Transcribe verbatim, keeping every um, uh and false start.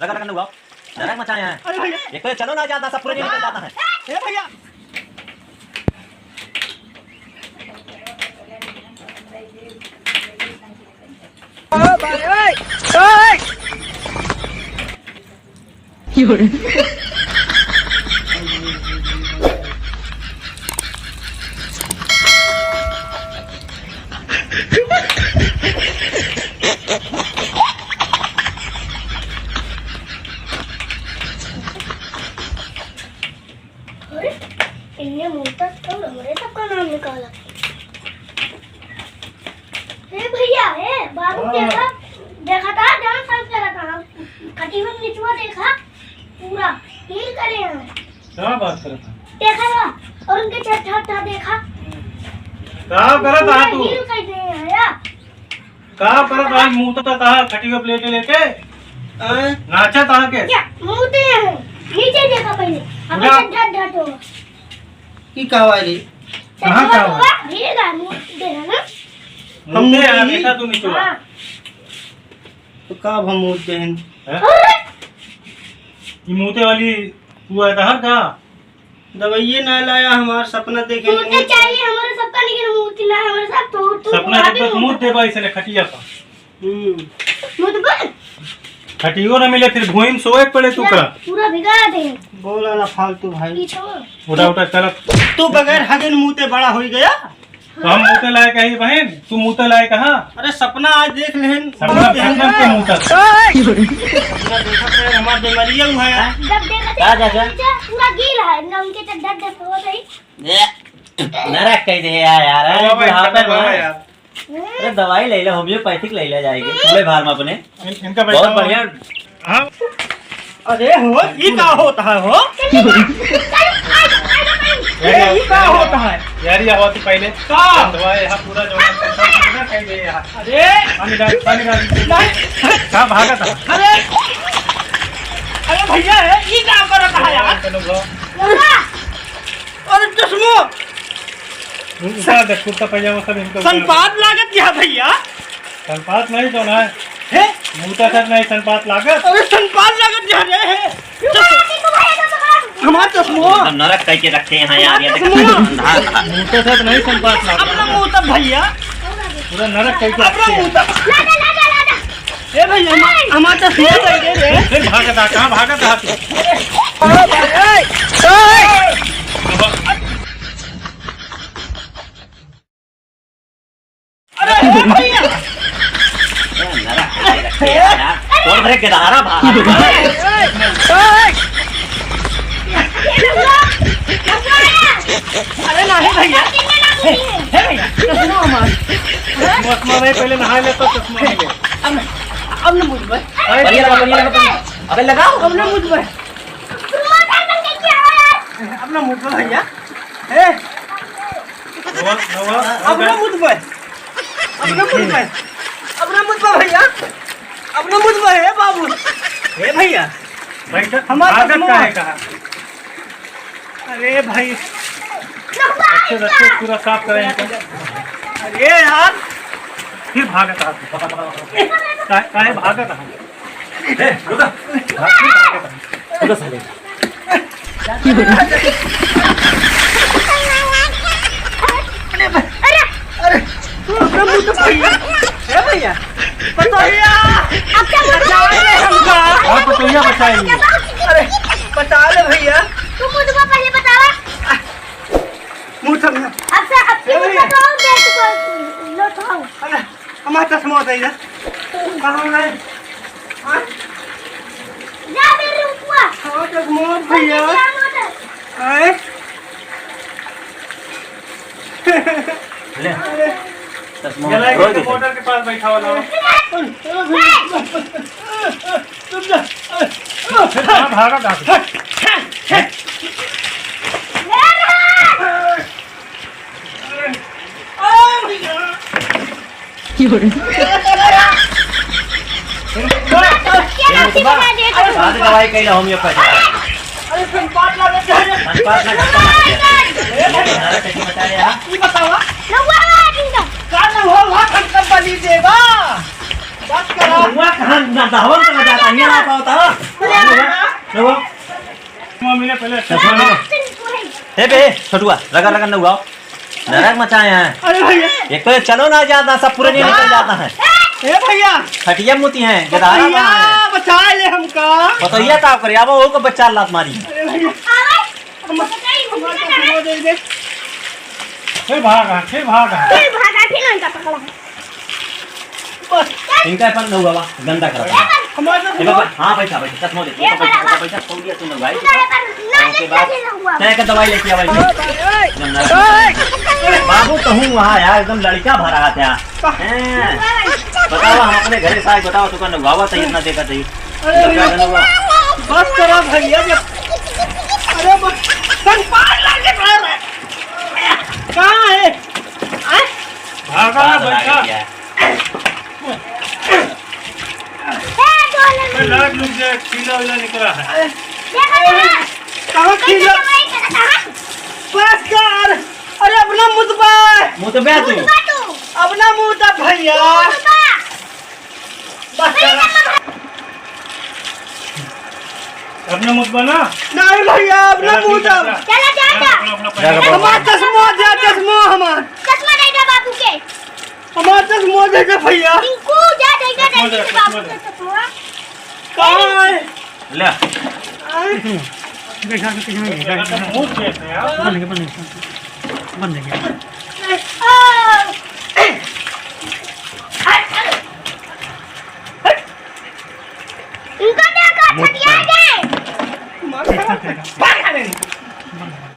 रगड़, रगड़, रगड़। नरक मचाए हैं। अरे भैया। एक तो ये चलो ना जाता, सब पूरे निकल जाता है। ए भैया। अरे, इनने मुंह तक तो हमरे सबका नाम निकाला। ए भैया, ए बाबू, हाँ। देखा, देखा था, जहाँ सब करा था, खटिया में निचवा देखा, पूरा हील करे हैं। का बात करत है? देखा था, और उनके छठा, छठा देखा। का करत है तू? हील कर दे हैं यार। का करत आज मुंह तो तहा खटिया प्लेट लेके? आय? नाचा तहा के? क्या? मुंह ते हैं। नीचे देखा पहले। अब उठा। ढट, ढट, ढट हो। ई का हुआ रे? कहाँ का हुआ? हुआ? भीड़ का मुंह ते है ना? मुंह ते है, मुंह देखा तू नीचे। हाँ। तो का अब हम मुंह ते हैं? हैं? अरे! ई मुंह ते वाली तू है तहर का? दवाइये ना लाया, हमार सपना देखे मूत नहीं। चाहिए हमारे सबका, लेकिन मूत ना हमारे साथ तो, तो सपना अभी के बस मूत। मूत देबा इसने खटिया पर। हम्म। मूत बोल। खटियो ना मिले, फिर भुइँ में सोए के पड़े तू का। पूरा भिगा दे। बोला ना फालतू भाई। पीछे। उठा, उठा, चल। तू बगैर हगे न मूते बड़ा होई गया। तो हम मूते लायक है बहन, तू मूते लायक कहाँ? अरे सपना आज देख लेहन। सपना, सपना के मूता। पूरा देखत रहे, हमार बीमारिया हुआ है। जब देखत का चाचा? नीचे पूरा गील है, ना उनके चड्ढा ढक हो गई। ए, नरक कह दे यार, यार, अरे अरे बाबा, बुढ़ापे इनका में। यार। अरे दवाई ले ले, homeopathic ले ले जाएगी, पूरे भार में अपने। इन-, इनका बहुत बैठा बढ़िया। हाँ। अरे हो, ई का होता है हो? ए, ई का होता है? यार, ये आवाज पहले का? दवाई यहाँ पूरा जो है, पूरा कह दे यहाँ। अरे। पानी डाल, पानी डाल। नहीं। का भागा था? अरे। अरे भैया, ए, ई का करत है यार? चलो, ब्रो। अरे चश्मो। उनका देख, कुर्ता पैजामा सब इनका ऊपर। सनपात लागत क्या भैया? सनपात नहीं तो ना। हे? मूता सर नहीं सनपात लागत। अरे सनपात लागत क्या रे? हे? हमार चश्मो। एकदम नरक कह के रखे हैं यार, ये देख। चश्मो। अंधार था। मूता सर नहीं सनपात लागत। अपना मूता भैया। पूरा नरक कह के अपना रखे हैं। मूता। ए भैया, हमार, हमार चश्मो दे दे रे। फिर भागत आ, कहाँ भागत आ तू? अरे, ए भैया। ए, नरक के रखे यार। कौन भरे गदहारा भाग? अरे नहीं भैया। हे, हे भैया, सुनो हमार। चश्मा भाई पहले नहा ले तो चश्मा मिले। अब न, अब न मुझ में। अरे, बढ़िया लगा, बढ़िया लगा। अबे लगाओ। अब न मुझ में। अपना मुंह पे भैया। ए। नवा, नवा, अपना मुंह पे। अपना मुंह पे। अपना मुंह पे भैया। अपना मुंह पे, हे बाबू। हे भैया। भाई, हमारा आदत चश्मा। का है कहा? अरे भाई। अच्छे से अच्छे पूरा साफ करें इनका। अरे यार। फिर भागत आ। का-, काहे भागत आ? ए, रुका। रुका साले। अरे, अरे, अरे, अपना मुंह तो भैया। ए भैया, पतोहिया, बचाओ रे हमका। हाँ, पतोहिया बचाएंगे। अरे, बचा ले भैया। तू मुंह तो पहले बतावा। मुंह तो अब से, अब से ए भैया। मुंह तो दे तू, लो तो। अरे। हमार चश्मा होता है इधर। कहाँ है? हाँ? जा मेरे ऊपर। हमार चश्मा भैया। जा मोटर। आए? ले। अरे। चश्मा चला, मोटर के पास बैठा वाला हो। चुप जा। अरे, कहाँ भागा था? बाद दवाई कैला होमियोपैथी। अरे, सनपात लागत है। सनपात ना घाटा लागत है। अरे, कैसे बता रहे आप? ये बतावा। रउआ आवाज इनका। का रउआ, वहाँ खन कर बली देवा? बात करा। रउआ कहाँ ना दहवन कर जाता, यहाँ ना पावता। चलो। मम्मी ने पहले चश्मा ले लो। हे बे, छोटुआ, रगड़ रगड़ न उड़ाओ। नरक मचाए हैं। अरे भैया। एक तो ये चलो ना जाता, सब पूरे नहीं निकल जाता है। ए भैया। खटिया मुती हैं, गदारा भैया, कहाँ है? बचा ले हमका। बताइए का करे, अब वो को बच्चा लात मारी। अरे भैया। हम, हम, हम दे दे। फिर भागा, फिर भागा। फिर भागा, फिर इनका पकड़ा। इनका अपन नौवा गंदा कर। हमारे ए बाबा, हाँ, बैठा, बैठा, चश्मा दे, ए बाबा, बैठा, बैठा, सो गया तू नौवा। ओके, बाबा। चाय का दवाई लेके आवा। बाबू, तो हूँ वहाँ यार, एकदम लड़का भरा था। हैं? बतावा, हम अपने घरे से आए, बतावा, तू का नौवा था, इतना देखा था। अरे, बस करा भैया, जब, अरे, बस, संग पार लागे, कहाँ है? आए? भागा ना, भागा बैठा। गया। ए, लाग लुक जाए, कीड़ा उड़ा निकला है। कहाँ कीड़ा? बस कर। अरे, अपना मुतबा। मुतबा तू। अपना मुतबा भैया। बस कर। अपना मुतबा ना। नहीं भैया, अपना मुतबा। चला, जा, जा। अपना, अपना, अपना, अपना। हमार चश्मा दे, चश्मा हमार। चश्मा दे दे बाबू के। हमार चश्मा दे दे भैया। टिंकू, जा, दे दे, दे दे बाबू के चश्मा। कहाँ है? ले। आए। देखा तो किसी ने देखा। मुंह कैसे है यार? बन गया, बन गया। बन गया।